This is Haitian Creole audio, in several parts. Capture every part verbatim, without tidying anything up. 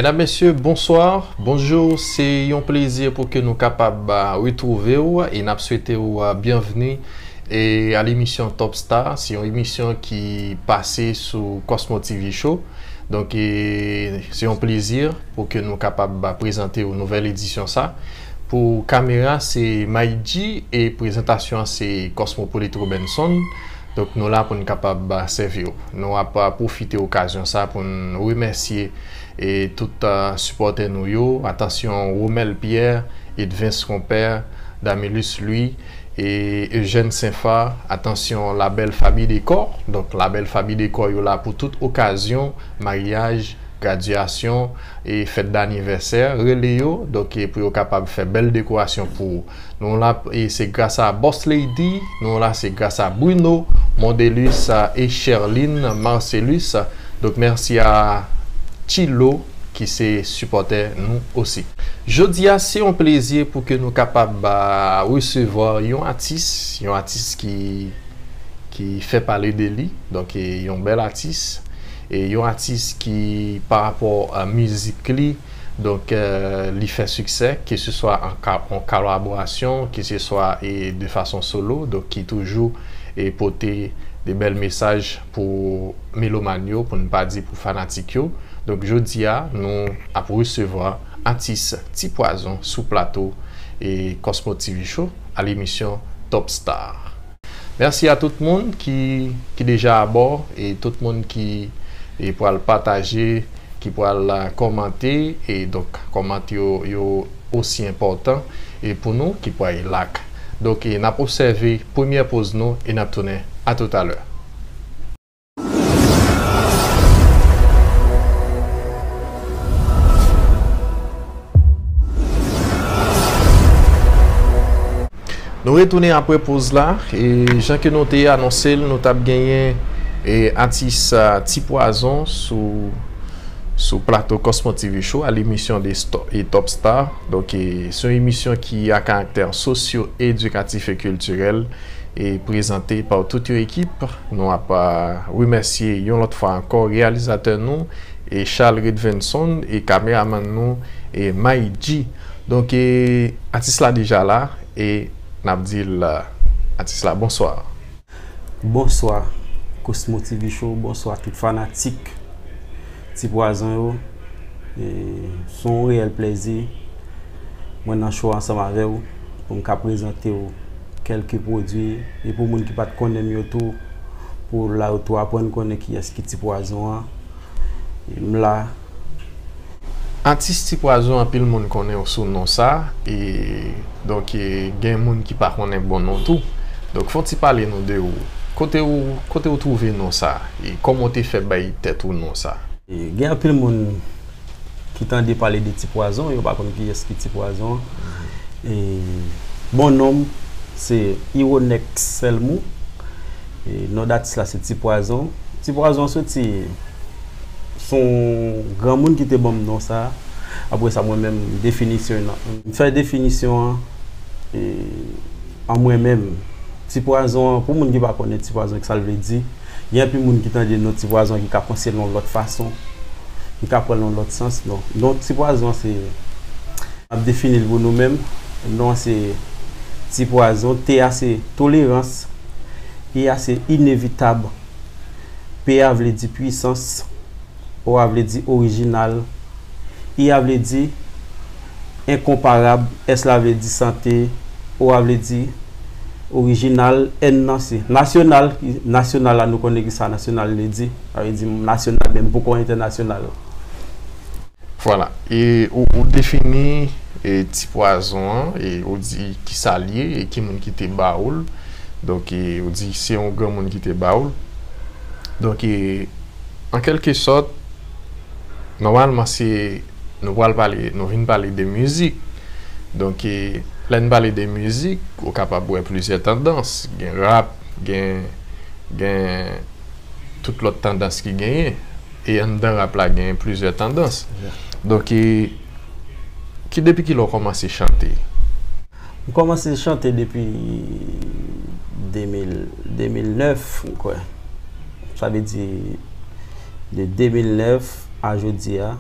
Medam, mesye, bonswa, bonjou. Se yon plezi pou ke nou kapab, ah, retwouve w e n ap swete w, ah, byenvni e a lemisyon Top Star. Se yon emisyon ki pase sou Cosmo T V Show. Donk, e, se yon plezi pou ke nou kapab, ah, prezante w nouvèl edisyon sa. Pou kamera, se May G e prezantasyon an se Cosmopolite Robenson. Donk, nou la pou n kapab, ah, sèvi w. Nou ap, ah, pwofite okazyon sa pou n remèsye e tout, ah, sipòtè nou yo. Atansyon, Romel Pierre, Edvens Compère, Damilus Louis e Eugène Saint-Phar. Atansyon, La Belle Famille Décor. Donk, La Belle Famille Décor yo la pou tout okazyon, maryaj, gradyasyon e fèt danivèsè. Rele yo, donk, e pou yo kapab fè bèl dekorasyon pou ou. Nou la, e se gras a Boss Lady, nou la, se gras a Bruno Mondelus, ah, e Sherline Marcelus. Donk, mèsi a Chilo ki se sipòtè nou osi. Jodi a, se yon plezi pou ke nou kapab, ah, resevwa yon atis, yon atis ki, ki fè pale de li. Donk, e yon bèl atis, e yon atis ki, pa rapò a mizik li, donk, eh, li fè siksè, keseswa an ka-, an kolaborasyon, keseswa, e de fason solo, donk, ki toujou, e pote de bèl mesaj pou melomàn yo, pou n pa di pou fanatik yo. Donk, jodi a, nou ap resevwa atis Ti Pwazon sou plato e Cosmo T V Show a lemisyon Top Star. Mèsi a tout moun ki, ki deja abò e tout moun ki, e pral pataje, ki pral, ah, kòmante, e donk kòmante yo, yo osi enpòtan e pou nou ki pral like. Donk, e n ap obsève premyè poz nou e n ap tounen. A toutalè. Nou retounen apre poz la, e jan ke nou te anonse l, nou t ap genyen, e, atis, ah, Ti Pwazon sou, sou plato Cosmo T V Show a lemisyon de Sto-, e Top Star. Donk, e, se yon emisyon ki a karaktè sosyo-edikatif e kiltirèl e prezante pa tout yon ekip. Nou ap, ah, remèsye yon lòt fwa ankò reyalizatè nou, e Charles Redvenson, e kameramann nou, e May G. Donk, e, atis la deja la, e n ap di l, ah, atis la, bonswa. Bonswa, Cosmo T V Show, bonswa tout fanatik Ti Pwazon yo. E, se yon reyèl plèzi mwen nan show ansanm avè w pou m ka prezante w kèlke pwodui e pou moun ki pa t konnen m yo tou, pou la yo tou aprann konnen kiyès ki Ti Pwazon an. E m la. Atis Ti Pwazon, anpil moun konnen w sou non sa, e donk, e, gen moun ki pa konnen bon non tou. Donk, fè w ti pale nou de ou. Kote ou, kote ou twouve non sa? E kòman w te fè bay tèt ou non sa? E gen anpil moun ki tande pale de Ti Pwazon, yo pa konn kiyès ki Ti Pwazon. E bon non m, se Ironex Selmou. E non datis la, se Ti Pwazon. Ti Pwazon soti, se yon granmoun ki te ban m non sa. Apre sa, mwen menm, definisyon nan. M fè definisyon an, e, an mwen menm. Ti Pwazon an, pou moun ki pa konnen Ti Pwazon, ki sa l vle di, gen anpil moun ki tande non Ti Pwazon ki ka panse l yon lòt fason, ki ka pran l yon lòt sans. Non, non Ti Pwazon se, m ap defini l pou nou menm. Non an se Ti Pwazon, T a se tolerans, I a se inevitab, P a vle di pwisans, O a vle di orijinal, I a vle di enkonparab, S la vle di sante, O a vle di orijinal, N nan se nasyonal, nasyonal la nou konnen ki sa nasyonal vle di, sa vle di nasyonal, men m poko entènasyonal. Vwala, e ou, ou defini, e, Ti Pwazon an, e ou di ki sa l ye, e ki moun ki te ba ou l. Donk, e, ou di se yon granmoun ki te ba ou l. Donk, e, an kèlke sòt, nòmalman, se, nou pral pale, nou vin pale de mizik. Donk, e, lè n pale de mizik, ou kapab wè plizyè tandans. Gen rap, gen, gen tout lòt tandans ki genyen. E anndan rap la, genyen plizyè tandans. Donk, e, ki, depi kilè w kòmanse chante? M kòmanse chante depi de mil, de mil nèf, m kwè. Sa vle di, de de mil nèf a jodi a,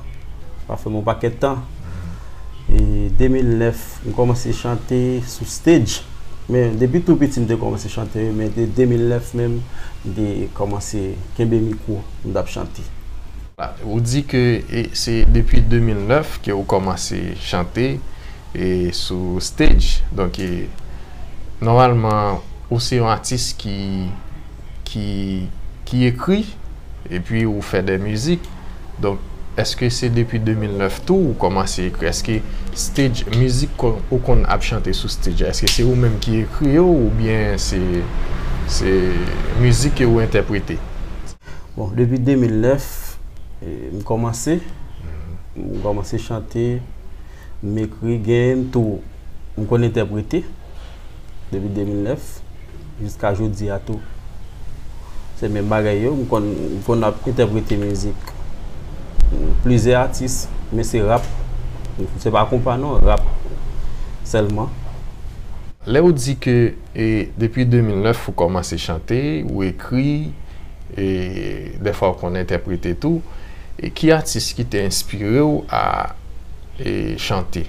Sa fè m yon pakèt tan. E de mil nèf, m kòmanse chante sou stage. Men depi tou piti, m te kòmanse chante, men de de mil nèf menm, m te kòmanse kenbe mikwo, m t ap chante. Ou di ke e, se depi de mil nèf ke ou kòmanse chante e, sou stage. Donk, e, nòmalman, ou se yon atis ki, ki, ki ekri, epi ou fè de mizik. Donk, èske se depi de mil nèf tou ou kòmanse ekri? Èske stage, mizik kon- ou konn ap chante sou stage, èske se ou menm ki ekri yo oubyen se, se mizik ke ou entèprete? Bon, depi de mil nèf, e, m kòmanse. M kòmanse chante, m ekri, gen tou, m konn entèprete depi de mil nèf jiska jodi a tou. Se menm bagay yo, m konn, m konn ap entèprete mizik plizyè atis, men se rap. Se pa konpa non, rap sèlman. Lè ou di ke e, depi de mil nèf ou kòmanse chante, ou ekri, e dèfwa ou konn entèprete tou, e ki atis ki te enspire w a e, chante?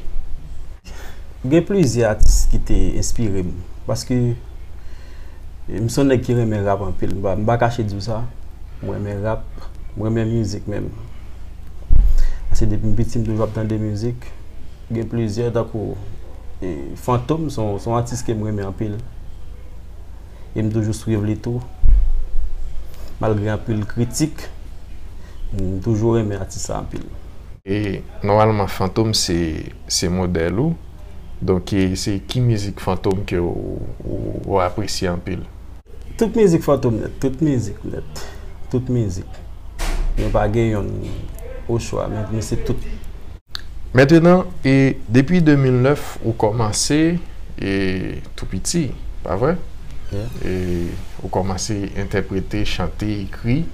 Gen plizyè atis ki te enspire m, paske e, m se yon nèg ki renmen rap anpil. M pa, m pa kache di w sa. Mwen renmen rap, mwen renmen mizik menm. Paske depi m piti, m toujou ap tande mizik. Gen plizyè, tankou e, Fantom, se yon, se yon atis ke m renmen anpil. E m toujou swiv li tou. Malgre anpil kritik, m toujou renmen atis sa anpil. E nòmalman, Fantom se, se modèl ou. Donk, e, se ki mizik Fantom ke ou, ou, ou apresye anpil? Tout mizik Fantom nèt, tout mizik nèt, tout mizik. Mwen pa gen yonn ochwa, men, men se tout. Mentenan, e depi de mil nèf, ou kòmanse e tou piti, pa vre? Yeah. E ou kòmanse entèprete, chante, ekri.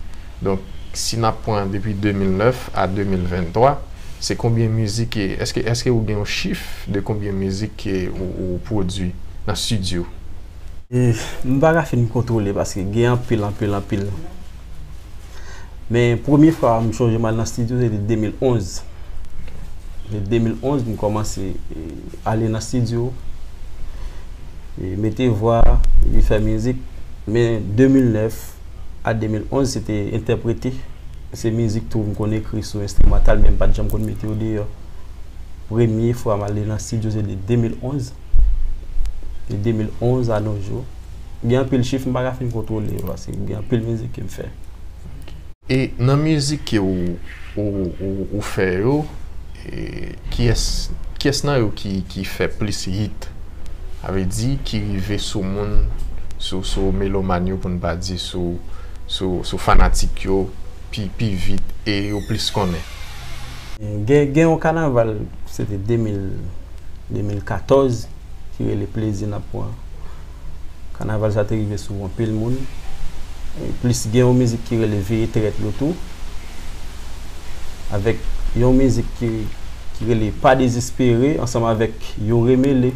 Donk, si n ap pran depi de mil nèf a de mil venntwa, se konbyen mizik e èske, èske ou gen yon chif de konbyen mizik ke ou, ou pwodui nan estidyo? E, m pa ka fin kontwole paske gen anpil, anpil, anpil. Men premye fwa m sonje m al nan estidyo, se te de mil onz. Se de mil onz m kòmanse e, ale nan estidyo, e, mete vwa, epi fè mizik. Men de mil nèf a de mil onz, se te entèprete. Se mizik tou m konn ekri sou enstrimantal, men m pa t janm konn mete yo deyò. Premye fwa m ale nan estidyo, se de de mil onz. De de mil onz a nos jours. Gen anpil chif m pa ka fin kontwole yo, paske gen anpil mizik ke m fè. E nan mizik ke ou, ou, ou, ou fè yo, e kiyès, kiyès nan yo ki, ki fè plis hit? Sa vle di, ki rive sou moun, sou, sou melomàn yo, pou n pa di sou, sou, sou fanatik yo, pi, pi vit, e yo plis konnen? Gen, gen yon kanaval, se te de mil, de mil katòz, ki rele Plezi n ap pran. Kanaval sa te rive sou anpil moun. E plis gen yon mizik ki rele Veye Trèt yo tou. Avèk yon mizik ki, ki rele Pa Dezespere ansanm avèk Yo Remele.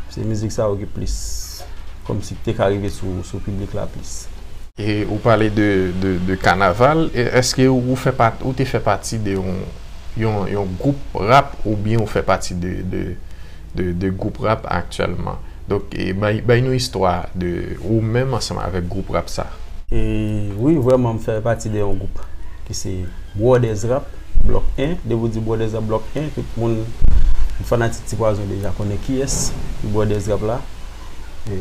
Se mizik sa yo ki plis, kòmsi ki te ka rive sou, sou piblik la plis. E ou pale de, de, de kanaval, e èske ou fè pat, ou te fè pati de yon, yon, yon gwoup rap oubyen ou fè pati de, de, de, de gwoup rap aktyèlman? Donk, e bay, bay nou istwa de ou menm ansanm avèk gwoup rap sa. E wi, vrèman, m fè pati de yon gwoup ki se Brothers Rap, Blòk en. Depi w di Brothers Rap, Blòk en, tout moun, fanatik Ti Pwazon deja konnen kiyès ki Brothers Rap la. E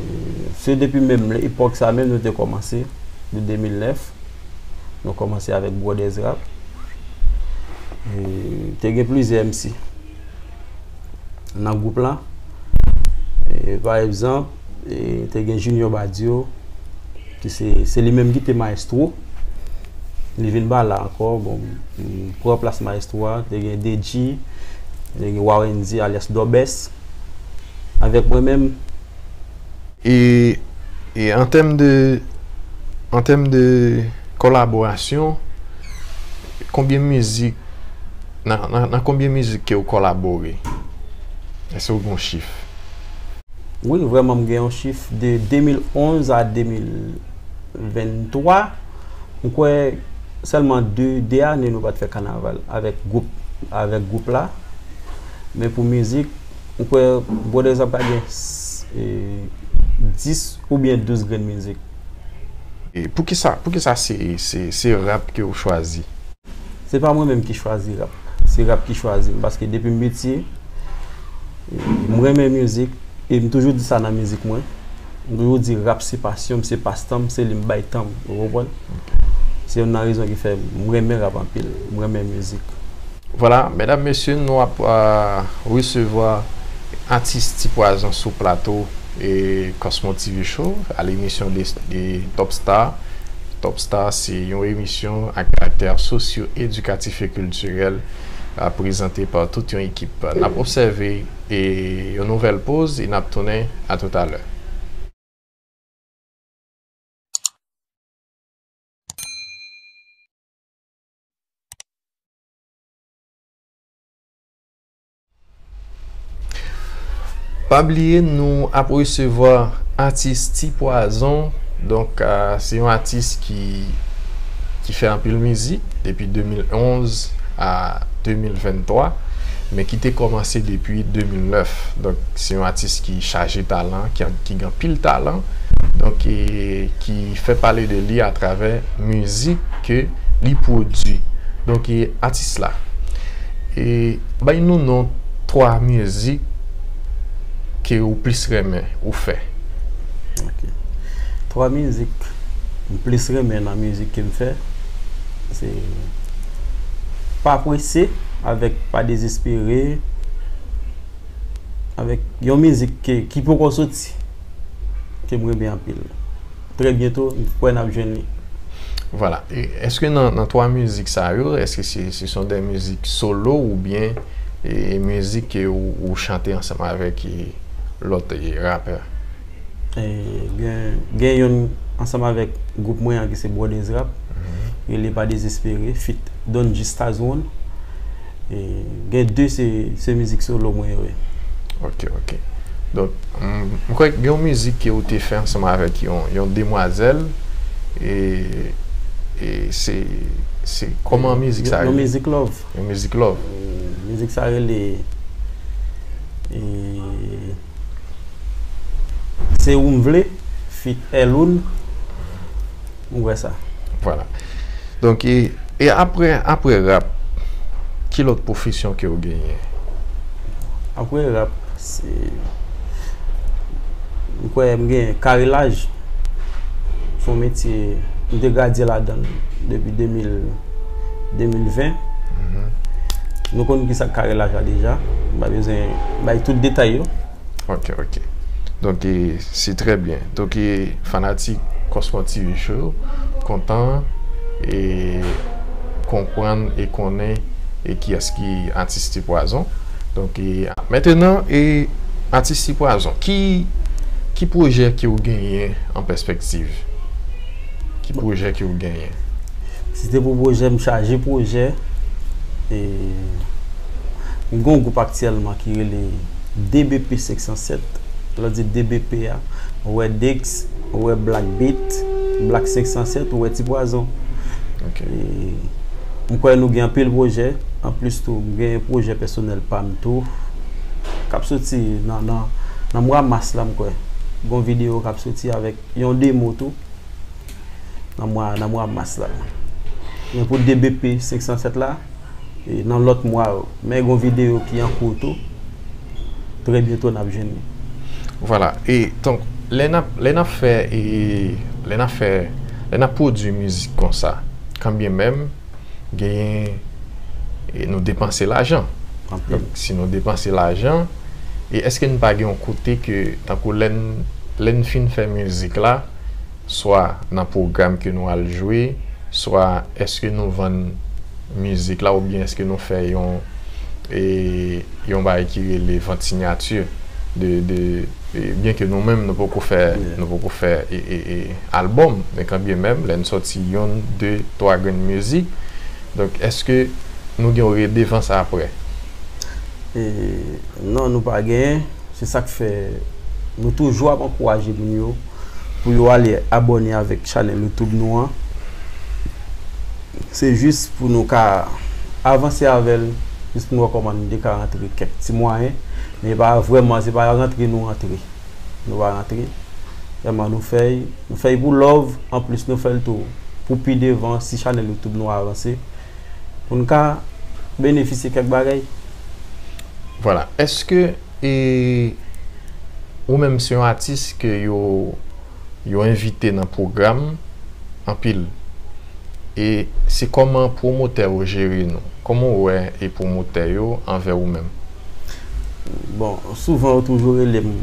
se depi menm epòk sa menm nou te kòmanse, de de mil nèf, nou kòmanse avèk Brothers Rap. E te gen plizyè M C nan gwoup la. E, pa egzanp, e, te gen Junior Badio, ki se, se li menm ki te mayestwo. Li vin pa la ankò, bon, m pran plas mayestwo a, te gen D J, te gen Warendy alyas Dòbès, avèk mwen menm. E, e an tèm de, an tèm de kolaborasyon, konbyen mizik, nan, nan, nan konbyen mizik ke ou kolabore? Èske ou gen yon chif? Wi, vrèman, m gen yon chif de de mil onz a de mil venntwa. M kwè Sèlman de, de ane nou pa t fè kanaval avèk gwoup, avèk gwoup la. Men pou mizik, m kwè Brothers Rap ka gen s- e, dis oubyen douz grenn mizik. E poukisa, poukisa se, se, se rap ke w chwazi? Se pa mwen menm ki chwazi rap. Se rap ki chwazi m. Paske depi m piti, e, m renmen mizik. E m toujou di sa nan mizik mwen. M toujou di rap se pasyon m, se pastan m, se li m bay tan m. Ou konprann? Se youn nan rezon ki fè m renmen rap anpil. M renmen mizik. Vwala, medam, mesye, nou ap uh, resevwa atis Ti Pwazon sou plato e Cosmo T V Show, a lemisyon de, de Top Star. Top Star se yon emisyon a karaktè sosyo-edikatif e kiltirèl, uh, prezante pa tout yon ekip. N ap obsève e yon nouvèl poz e n ap tounen. A toutalè. Pa bliye, nou ap resevwa atis Ti Pwazon. Donk, uh, se yon atis ki, ki fè anpil mizik depi de mil onz a de mil venntwa, men ki te kòmanse depi de mil nèf. Donk, se yon atis ki chaje talan, ki, ki gen anpil talan, donk, e, ki fè pale de li atravè mizik ke li pwodui. Donk, e, atis la, e, bay nou non twa mizik ke ou plis renmen ou fè. Ok. Twa mizik m plis renmen nan mizik ke m fè, se Pa Prese avèk Pa Dezespere, avèk yon mizik ke, ki poko soti, ke m renmen anpil. Trè byento, m kwè n ap jwenn li. Vwala. E èske nan, nan twa mizik sa yo, èske se, se son de mizik solo oubyen e, mizik ke ou, ou chante ansanm avèk e, lòt e, rapè? E, gen, gen youn ansanm avèk gwoup mwen an ki se Brothers Rap, rele Pa Dezespere, feat Don G Stazone. E, gen de se, se mizik solo mwen yo ye. Ok, ok. Donk, m, m kwè gen yon mizik ke ou te fè ansanm avèk yon, yon demwazèl. E, e se, se kòman mizik sa Yon rele? Mizik love. Yon mizik love. E, mizik sa rele e, Se Ou M Vle, feat Eloun. Ou wè sa. Vwala. Donk, e, e apre, apre rap, ki lòt pwofesyon ke w genyen? Apre rap, se, m kwè m gen karelaj. Se yon metye, m te gradye ladan l depi de mil, de mil ven. Nou konn ki sa k karelaj la deja. M pa bezwen bay tout detay yo. Ok, ok. Donk, e, se trè byen. Donk, e, fanatik Cosmo T V Show kontan e konprann e konnen e kiyès ki atis Ti Pwazon. Donk, e, mentenan, e, atis Ti Pwazon, ki, ki pwojè ke w genyen an pèspektiv? Ki pwojè ke w genyen? Si se pou pwojè, m chaje pwojè. E, m gen yon gwoup aktyèlman ki rele D B P senk san sèt. Lè w di D B P a, ou wè Dex, ou wè Black Beat, Black senk san sèt, ou wè Ti Pwazon. Ok. E, m kwè nou gen anpil pwojè. Anplis tou, m gen pwojè pèsonèl pa m tou k ap soti nan, nan, nan mwa mas la, m kwè. Gon videyo k ap soti avèk yon demo tou. Nan mwa, nan mwa mas la. Men pou D B P senk san sèt la, e nan lòt mwa yo. Men gon videyo ki an kou tou. Trè byento n ap jwenn li. Vwala. E, donk, lè n ap, lè n ap fè, e, lè n ap fè, lè n ap pwodui mizik konsa, kanbyenmenm, genyen, e, nou depanse lajan. Anpil. Donk, si nou depanse lajan, e èske n pa gen yon kote ke, tankou lè n, lè n fin fè mizik la, swa nan pwogram ke nou al jwe, swa èske nou vann mizik la, oubyen èske nou fè yon, e, yon bagay ki rele vant sinyati de, de, e, byen ke nou menm nou poko fè, Yeah. Nou poko fè, e, e, e, albòm, men kanbyenmenm, lè n sòti yonn, de, twa grenn mizik, donk, èske nou gen yon redevans apre? E, non, nou pa genyen. Se sa k fè nou toujou ap ankouraje moun yo pou yo ale abòne avèk chanèl YouTube nou an. Se jis pou nou ka avanse avè l, jis pou nou wè kòman nou te ka rantre kèk ti mwayen, men pa vrèman, se pa rantre nou rantre. Nou pa rantre. Vrèman, nou fè l, nou fè l pou love, anplis nou fè l tou pou pi devan, si chanèl YouTube nou avanse, pou n ka benefisye kèk bagay. Vwala. Èske e, ou menm se yon atis ke yo, yo envite nan pwogram anpil? E se kòman pwomotè yo jere nou? Kòman w wè e pwomotè yo anvè ou menm? Bon, souvan yo toujou rele m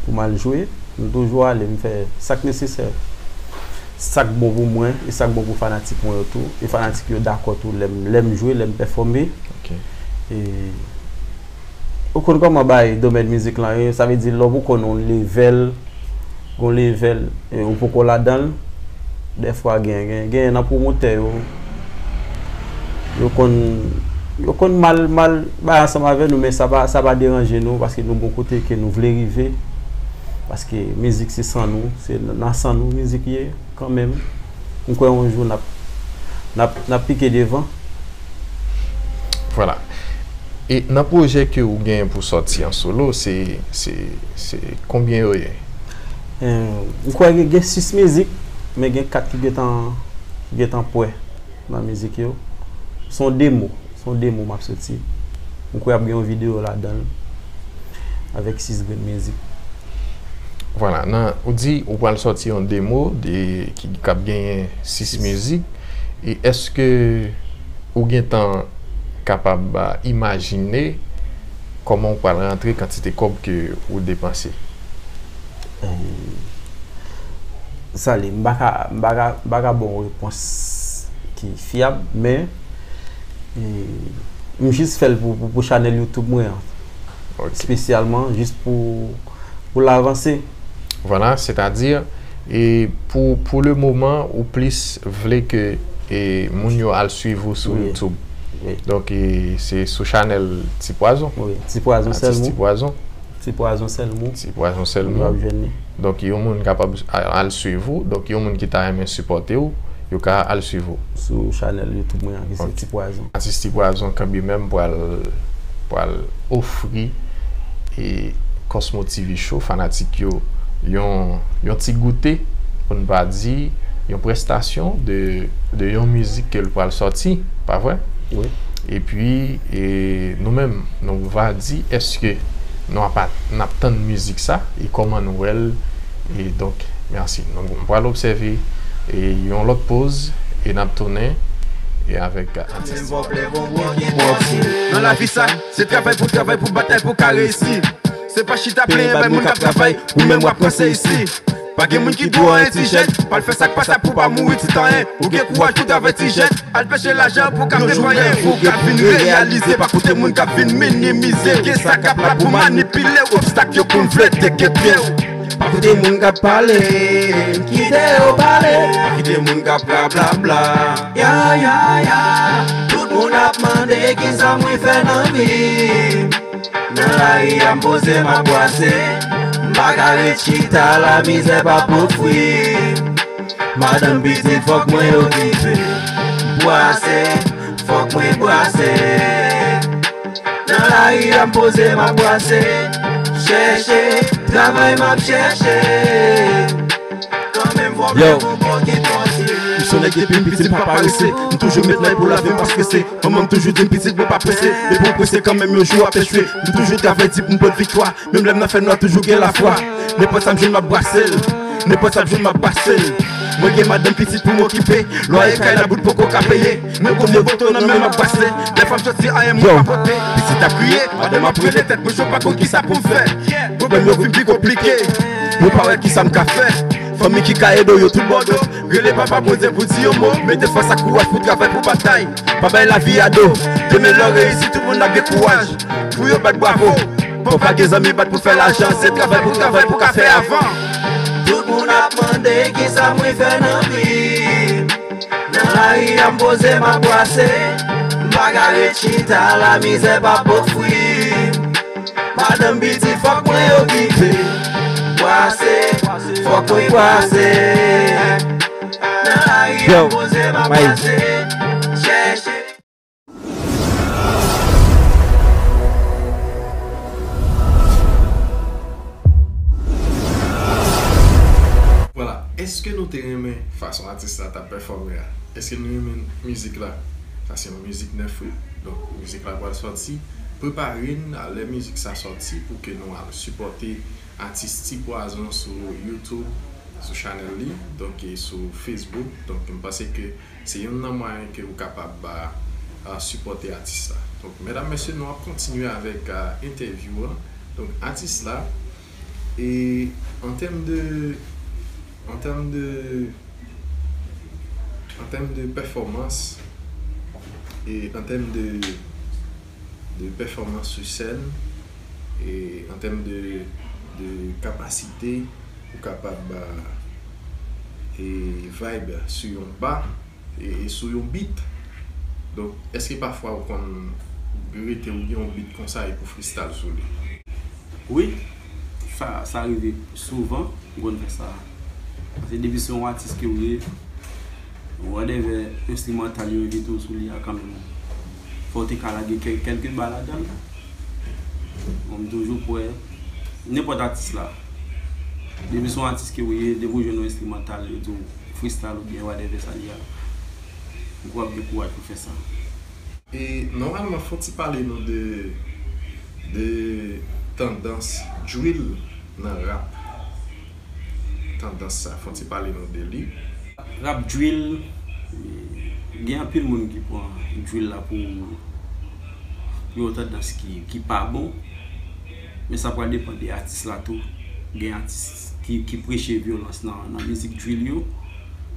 pou m al jwe. M toujou ale, m fè sa k nesesè. Sa k bon pou mwen e sa k bon pou fanatik mwen yo tou. E fanatik yo dakò tou lè m, lè m jwe, lè m pèfòme. Ok. E ou konn kòman bagay domèn mizik lan ye, sa vle di lè w poko nan yon level, yon level e ou poko ladan l, dèfwa gen, gen, gen nan pwomotè yo, yo konn, yo konn mal, mal bay ansanm avè nou, men sa pa, sa pa deranje nou, paske nou gon kote ke nou vle rive, paske mizik se san nou, se nan san nou mizik ye, kanmenm. M kwè yon jou n ap, n ap, n ap pike devan. Vwala. E nan pwojè ke ou genyen pou sòti an solo, se, se, se konbyen yo ye? Eh, m kwè gen, gen sis mizik, men gen kat ki gentan, ki gentan pwè nan mizik yo. Se yon demo, se yon demo m ap soti. M kwè ap gen yon videyo ladan l avèk sis grenn mizik. Vwala, nan, ou di ou pral sòti yon demo de, ki, k ap genyen sis mizik. E èske ou gentan kapab ah, imajine kòman ou pral rantre kantite kòb ke ou depanse? Sale, m pa ka, m pa ka, m pa ka ba w yon repons ki fyab, men e, m jis fè l pou, pou, pou chanèl YouTube mwen an. Ok. Espesyalman, jis pou, pou l avanse. Vwala, sètadi, e pou, pou le moman, ou plis vle ke e, moun yo al swiv ou sou Wi. YouTube. Wi. Donk, e, se sou chanèl Ti Pwazon. Wi, Ti Pwazon Atis Ti sèlman. Pwazon. Ti Pwazon sèlman. Ti Pwazon Ou sèlman. ap jwenn li. Donk, yon moun kapab a- al swiv ou. Donk, yon moun ki ta renmen sipòte ou, yo ka al swiv ou. Sou chanèl YouTube mwen an, ki se Ok. Ti Pwazon. Atis Ti Pwazon kanmenm pral, pral ofri e Cosmo T V Show, fanatik yo, yon, yon ti goute, pou n pa di, yon prestasyon de, de yon mizik ke l pral sòti, pa vre? Wi. Epi, e, nou menm, nou va di, èske nou ap, n ap tann mizik sa, e kòman nou wè l, e donk, mèsi. Nou, nou pral obsève, e yon lòt poz, e n ap tounen, e avèk atis. Nan lavi sa, se travay pou travay, pou batay pou ka reyisi. Se pa chita plenyen bay moun k ap travay, ou menm w ap ranse isi. Pa gen moun ki dwe anyen ti jèn, pa al fè sa k pa sa pou pa mouri ti tan. Ou gen kouraj pou travay ti jèn, al peche lajan pou ka fè mwayen. Ou gen pou reyalize, pa koute moun k ap vin minimize. Gen sa k ap la pou manipile w, obstak yo konn vle teke pye w. Pa koute moun k ap pale, kite yo pale. Pa kite moun k ap rablabla. Ya, ya, ya. Tout moun ap mande kisa mwen fè nan vi m. Nan lari a m poze m ap bwase. M pa ka ret chita la mizè pa pot fwi. Madanm pitit fòk mwen okipe. Bwase, fòk mwen bwase. Nan lari a m poze m ap bwase. Chèche, travay m ap chèche. Kanmenm fò m leve yon bò ki pòse. M se yon nèg depi m piti m pa parese. M toujou met lay pou lavi m pa strese. Manman m toujou di m pitit mwen pa prese. Depi w prese kanmenm yon jou w ap echwe. M toujou travay di pou m pot viktwa. Menm lè m nan fènwa toujou gen lafwa. Nenpòt sa m jwenn m ap bwase l. Nenpòt sa m jwenn m ap bwase l. Mwen gen madanm pitit pou m okipe. Lwaye kay la bout poko ka peye. Men gwo vye boto nan men m ap bwase. Dèfwa m soti anyen mwen pa pote. Pitit ap kriye, madanm ap rele tèt mwen cho pa konn kisa pou m fè. Pwoblèm yo vin pi konplike. Mwen pa wè kisa m ka fè. Fanmi ki ka ede w yo tout bò do. Rele papa Bondye pou di yon mo. Mete fòs ak kouraj pou travay pou batay. Pa bay lavi a do. Demen lè w reyisi tout moun ap gen kouraj. Pou yo bat bwavo. Bon pa gen zanmi bat pou fè lajan. Se travay pou travay pou ka fè avan. Tout moun ap mande kisa mwen fè nan vi m. Nan lari a m poze m ap bwase. M pa ka ret chita la mizè pa pot fwi m. Madanm pitit fòk mwen okipe. Bwase, fòk mwen bwase. Nan lari Yo, Mayi. Vwala, èske nou te renmen fason atis la t ap pèfòme a? Èske nou renmen mizik la? Sa se yon mizik nèf, wi. Donk, mizik la pral sòti. Prepare n a lè mizik sa sòti pou ke nou al sipòte atis Ti Pwazon sou YouTube, sou chanèl li, donk, e sou Facebook. Donk, m panse ke se youn nan mwayen ke ou kapab, a, a, sipòte atis la. Donk, medam, mesye, nou ap kontinye avèk, a, entèvyou an. Donk, atis la, e an tèm de, an tèm de, an tèm de pèfòmans, e an tèm de, de pèfòmans sou sèn, e an tèm de, de kapasite, ou kapab, a, e vibe sou yon ba, e, e sou yon beat. Donk, èske pafwa ou konn rete ou gen yon beat konsa epi w freestyle sou li? Wi, sa, sa rive souvan, m konn fè sa. Paske depi se yon atis ke w ye, whatever enstrimantal yo envite w sou li a kanmenm, fò w te ka lage kè-, kèlke ba ladan l. Bon, m toujou kwè, nenpòt atis la, depi se yon atis ke w ye, depi w jwenn yon enstrimantal, yo di w freestyle oubyen whatever sa ye a, m kwè w ap gen kouraj pou fè sa. E nòmalman, fò w ti pale nou de, de tandans drill nan rap. Tandans sa, fò w ti pale nou de li. Rap drill, gen anpil moun ki pran drill la pou, pou yon tandans ki, ki pa bon. Men sa pral depann de atis la tou. Gen atis ki, ki preche vyolans nan, nan mizik drill yo.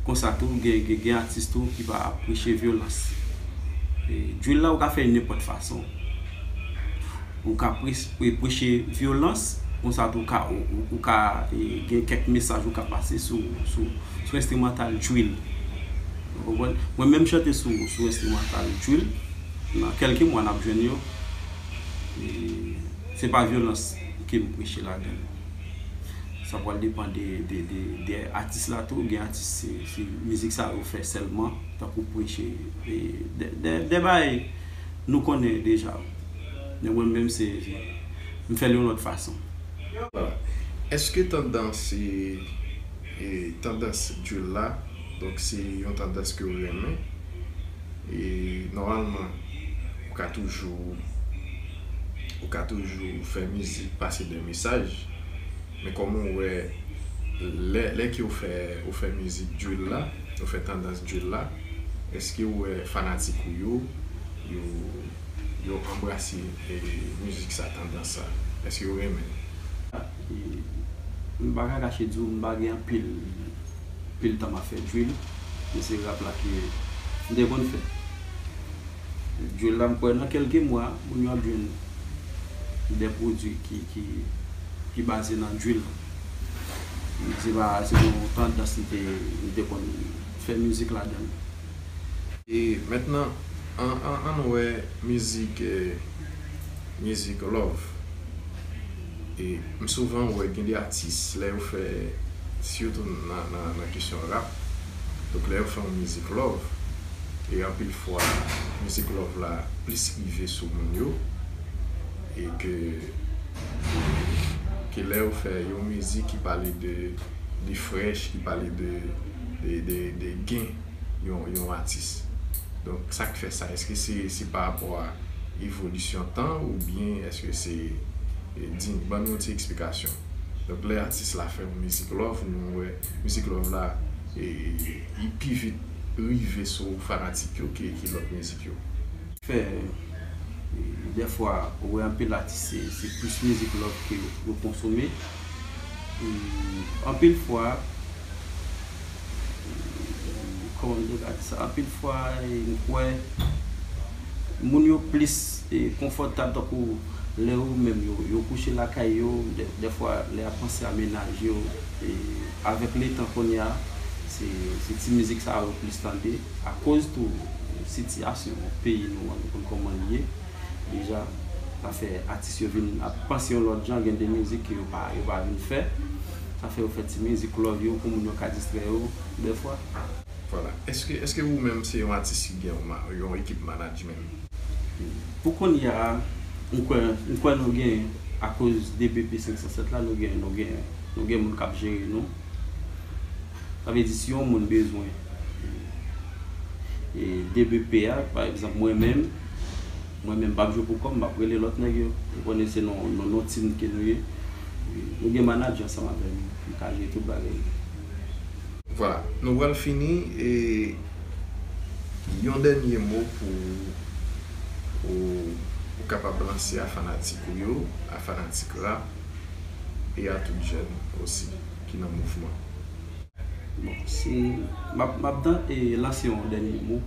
Konsa tou, gen, gen, gen atis tou ki pa preche vyolans. E, drill la, ou ka fè nenpòt fason. Ou ka pre-, pre-, preche vyolans, konsa tou ou ka, ou, ou, ou ka, e, gen kèk mesaj ou ka pase sou, sou, sou enstrimantal drill. Ou konprann? Mwen menm chante sou, sou enstrimantal drill, nan kèlke mwa n ap jwenn yo. E, se pa vyolans ke m preche ladan l. Sa pral depann de, de, de, de atis la tou. Gen atis, se, se mizik sa yo fè sèlman, tankou preche, e, de, de, de bagay nou konnen deja. Men mwen menm, se, se, m fè l yon lòt fason. Vwala. Èske tandans, e, e, tandans drill la, donk, se yon tandans ke w renmen? E, nòmalman, ou ka toujou, ou ka toujou fè mizik, pase de mesaj. Men kòman w wè, lè, lè ke w fè, w fè mizik drill la, w fè tandans drill la, èske w wè fanatik ou yo, yo, yo anbrase, e, mizik sa, tandans sa? Èske yo renmen l? E, m pa ka kache di w, m pa gen anpil, anpil tan m ap fè drill, men se rap la ke m te konn fè. Drill la, m kwè nan kèlke mwa, moun yo ap jwenn de pwodui ki, ki, ki baze nan drill. Se pa, se yon tandans m te, m te konn fè mizik ladan l. E mentnan, an, an, ann wè mizik, e, mizik love. E m souvan wè gen de atis, lè yo fè, sitou nan, nan, nan kesyon rap, donk, lè yo fè yon mizik love, e anpil fwa, mizik love la plis rive sou moun yo, e ke, ke lè yo fè yon mizik ki pale de, de frèch, ki pale de, de, de, de gen yon, yon atis. Donk, sa k fè sa? Èske se, se pa rapò a evolisyon tan oubyen èske se, e, di, ban nou yon ti eksplikasyon. Donk, lè atis la fè yon mizik love, nou wè mizik love la, e, li pi vit rive sou fanatik yo ke, ke lòt mizik yo. Fè, e, dèfwa, ou wè anpil atis, se, se plis mizik love ke yo, yo konsome. E, anpil fwa, kòman m te ka di sa? Anpil fwa, e, m kwè moun yo plis, e, konfòtab tankou lè yo menm yo, yo kouche lakay yo, dè-, dèfwa lè y ap panse a mennaj yo, e, avèk letan kounye a, se, se ti mizik sa yo plis tande, akoz tou sitiyasyon peyi nou an, nou konn kòman l ye. Deja, sa fè atis yo vin ap panse yon lòt jan, gen de mizik ke yo pa, yo pa vin fè. Sa fè yo fè ti mizik love yo pou moun yo ka distrè yo dèfwa. Vwala. Èske, èske ou menm se yon atis ki gen yon, ma- yon ekip management? Pou kounye a, m kwè, m kwè nou gen, akoz D B P senk san sèt la, nou gen, nou gen, nou gen moun k ap jere nou. Sa vle di, si yon moun bezwen e D B P a, pa egzanp, mwen menm, mwen menm, m p ap jwe pou kò m, m ap rele lòt nèg yo. Ou konnen se nan, nan, nan team ke nou ye. Nou gen manager ansanm avè nou, nou ka jere tout bagay. Vwala, nou pral fini e yon dènye mo pou ou, ou kapab lanse a fanatik ou yo, a fanatik rap e a tout jèn osi ki nan mouvman. Bon, si m ap, m ap dan- e lanse yon dènye mo,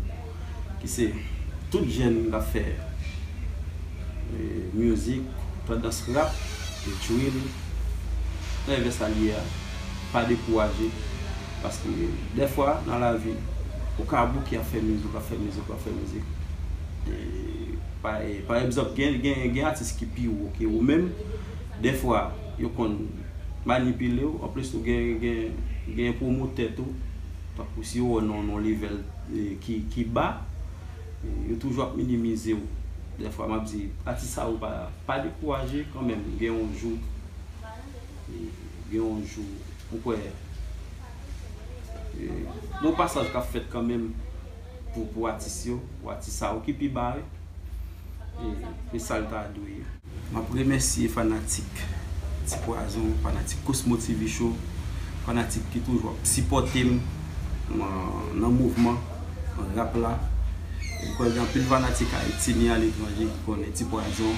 ki se tout jèn k ap fè e, mizik, tandans rap, e, drill, nan evè sa l ye a, pa dekouraje. Paske dèfwa nan lavi, ou ka bouke ap fè mizik, ap fè mizik, ap fè mizik. E, pa, e, pa egzanp, gen, gen, gen atis ki pi wo ke ou menm. Dèfwa, yo konn manipile w. Anplis tou, gen, gen, gen pwomotè tou. Tankou si yo wè w nan yon level e, ki, ki ba, e, yo toujou ap minimize w. Dèfwa, m ap di, atis sa yo pa, pa dekouraje kanmenm. Gen yon jou, e, gen yon jou, m kwè, e, gen yon pasaj k ap fèt kanmenm pou, pou atis yo, pou atis sa yo ki pi ba yo. E, e sa l ta dwe ye. M ap remèsye fanatik Ti Pwazon, fanatik Cosmo T V Show, fanatik ki toujou ap sipòte m nan, nan mouvman rap la. E m kwè gen anpil fanatik Ayiti ni aletranje ki konnen Ti Pwazon,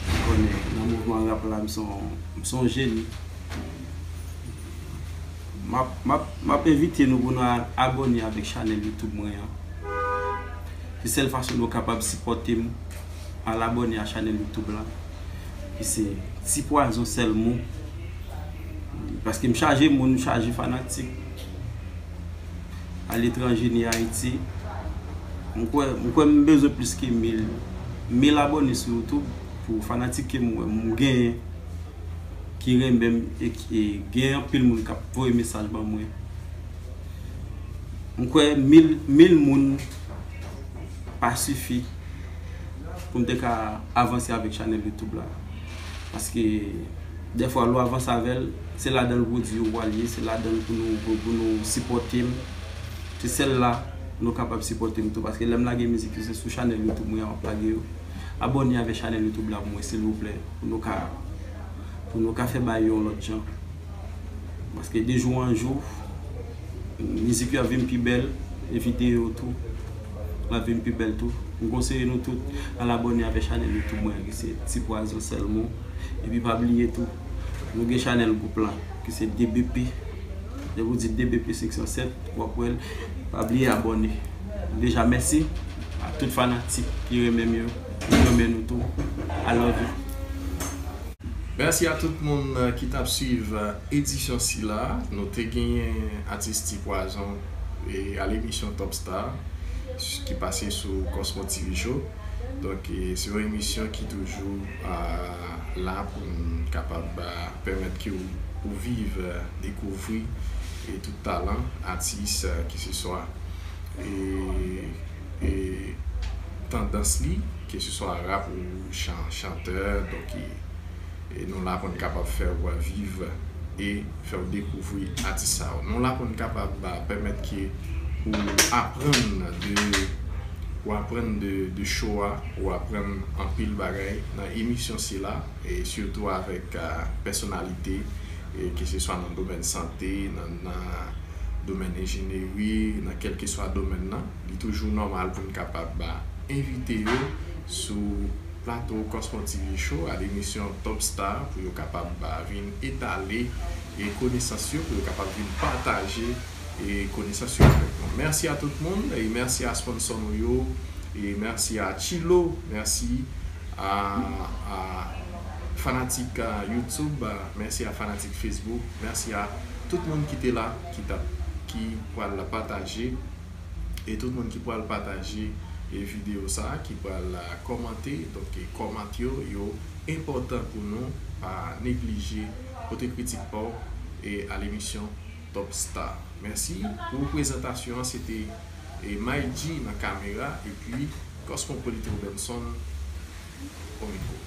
ki konnen nan mouvman rap la, m se yon, m se yon jeni. M ap, m ap, m ap envite nou pou nou al abòne avèk chanèl YouTube mwen an. Se sèl fason nou kapab sipòte m, al abòne a chanèl YouTube la, ki se Ti Pwazon Sèl Mo. Paske m chaje moun, m chaje fanatik. Aletranje ni Ayiti. M kwè, m kwè m bezwen plis ke mil, mil abòne sou YouTube pou fanatik ke m wè m genyen, ki renmen m e ki, e gen anpil moun k ap voye mesaj ban mwen. M kwè mil, mil moun pa sifi pou m te ka avanse avèk chanèl YouTube la. Paske dèfwa, lè w avanse avè l, se ladan l pwodui yo pral ye, se ladan l pou nou, pou, pou nou sipòte m. Se sèl la nou kapab sipòte m tou, paske lè m lage mizik yo, se sou chanèl YouTube mwen an m ap lage yo. Abòne avèk chanèl YouTube la pou mwen, silvouplè, pou nou ka, pou nou ka fè bagay yo yon lòt jan. Paske de jou an jou, mizik yo ap vin pi bèl, e videyo yo tou, l ap vin pi bèl tou. M konseye nou tout al abòne avèk chanèl YouTube mwen an, ki se Ti Pwazon Sèl Mo. Epi pa bliye tou, nou gen chanèl gwoup lan, ki se D B P. Lè w di D B P senk san sèt, w ap wè l. Pa bliye abòne. Deja, mèsi a tout fanatik ki renmen m yo. M renmen nou tou. I love you. Mèsi a tout moun ki t ap swiv edisyon sila. Nou te genyen atis Ti Pwazon e a lemisyon Top Star ki pase sou Cosmo T V Show. Donk, e, se yon emisyon ki toujou a, la pou n kapab a, pèmèt ke w, ou viv, a, dekouvri e tout talan atis, a, keseswa e, e tandans li, keseswa rap ou chan, chantè, donk e, e nou la pou n kapab fè w viv e fè w dekouvri atis sa yo. Nou la pou n kapab a, pèmèt ke ou aprann de, ou aprann de, de show a, ou aprann anpil bagay nan emisyon sila, e sitou avèk a, pèsonalite, e keseswa nan domèn sante, nan, nan domèn enjenyeri, nan kèlkeswa domèn nan. Li toujou nòmal pou n kapab a, envite yo sou plato Cosmo T V Show a lemisyon Top Star pou yo kapab a, vin etale e konesans yo, pou yo kapab vin pataje e konesans yo avèk nou. Mèsi a tout moun e mèsi a sponsò nou yo e mèsi a Chilo, mèsi a, a fanatik a YouTube, a, mèsi a fanatik Facebook, mèsi a tout moun ki te la, ki t ap, ki pral pataje e tout moun ki pral pataje e videyo sa, ki pral a, kòmante. Donk, e kòmant yo, yo enpòtan pou nou. Pa neglije pote kritik pa w e a lemisyon Top Star. Mèsi. Pou prezantasyon an, se te e, May G nan kamera epi Cosmopolite Robenson o mikwo.